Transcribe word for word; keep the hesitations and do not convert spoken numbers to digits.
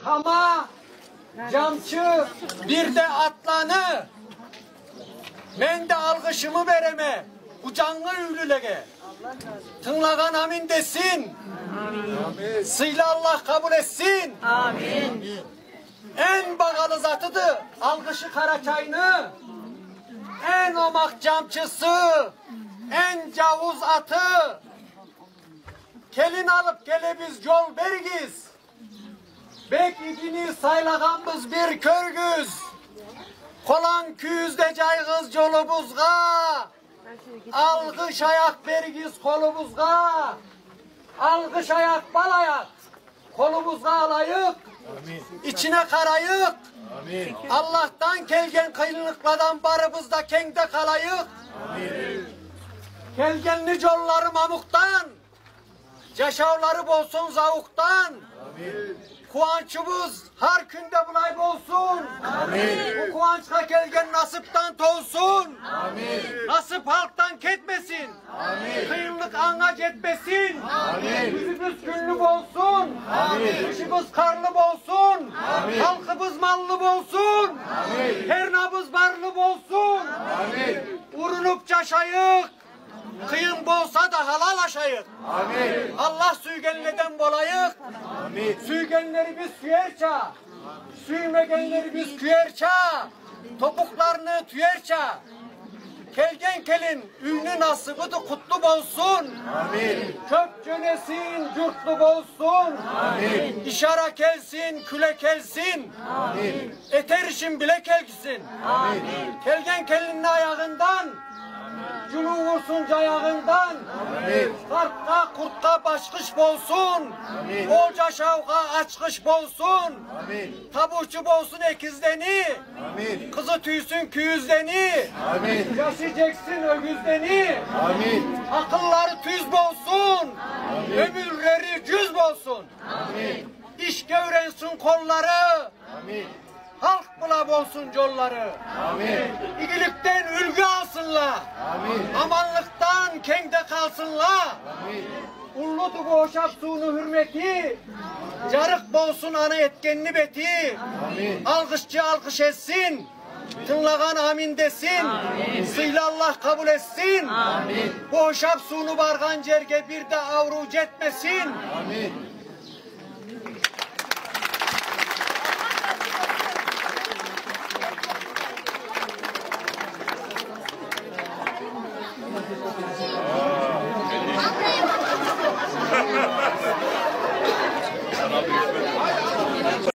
Хама, Джамчы, бир да атланы. Мен да алгъышымы береме бу джангы юйлюлеге. Тынгылагъан амин десин. Сыйлы Аллах къабыл этсин. Эн багъалы затыды алгъышы Къарачайны. Эн омакъ джамчысы, эн джаууз аты. Келин алып келебиз, джол беригиз. Бек игини сайлагъанбыз, бир кёрюгюз. Къолан кюйюзде джайыгъыз джолубузгъа. Алгъыш аякъ беригиз къолубузгъа. Алгъыш аякъ, бал аякъ къолубузгъа алайыкъ. Ичине къарайыкъ. Аллахдан келген къыйынлыкъладан барыбыз да кенгде къалайыкъ. Келгенни джоллары мамукъдан, джашаулары болсун зауукъдан. Къууанчыбыз хар кюнде былай болсун. Бу къууанчха келген насыпдан толсун. Насып халкъдан кетмесин. Къыйынлыкъ анга джетмесин. Кюзюбюз кюнлю болсун. Къышыбыз къарлы болсун. Халкъыбыз маллы болсун. Хернабыз барлы болсун. Урунуп джашайыкъ. Къыйын болса да, халал ашайыкъ. Аллах сюйгенледен болайыкъ. Сюйгенлерибиз сюерча, сюймегенлерибиз кюерча, топукъларыны тюерча. Келген келин юйню насыбыды, къутлу болсун. Кёп джёнесин, джуртлу болсун. Ишара келсин, кюле келсин. Этер ишин биле келсин. Келген келинни аягъындан джылыу урсун джаягъындан. Къартха, къуртха башхыш болсун. Ол джашаугъа ачхыш болсун. Табыучу болсун экиздени. Къызы тюйсюн кюйюздени. Джашы джексин ёгюздени. Акъыллары тюз болсун. Ёмюрлери джюз болсун. Ишге юренсин къоллары. Халкъ бла болсун джоллары. Игиликден юлгю алсынла. Аманлыкъдан кенгде къалсынла. Уллуду бу ошаб сууну хюрмети. Джарыкъ болсун аны этгенни бети. Алгъышчы алгъыш этсин. Тынгылагъан амин десин. Сыйлы Аллах къабыл этсин. Бу ошаб сууну баргъан джерге бир да ауруу джетмесин.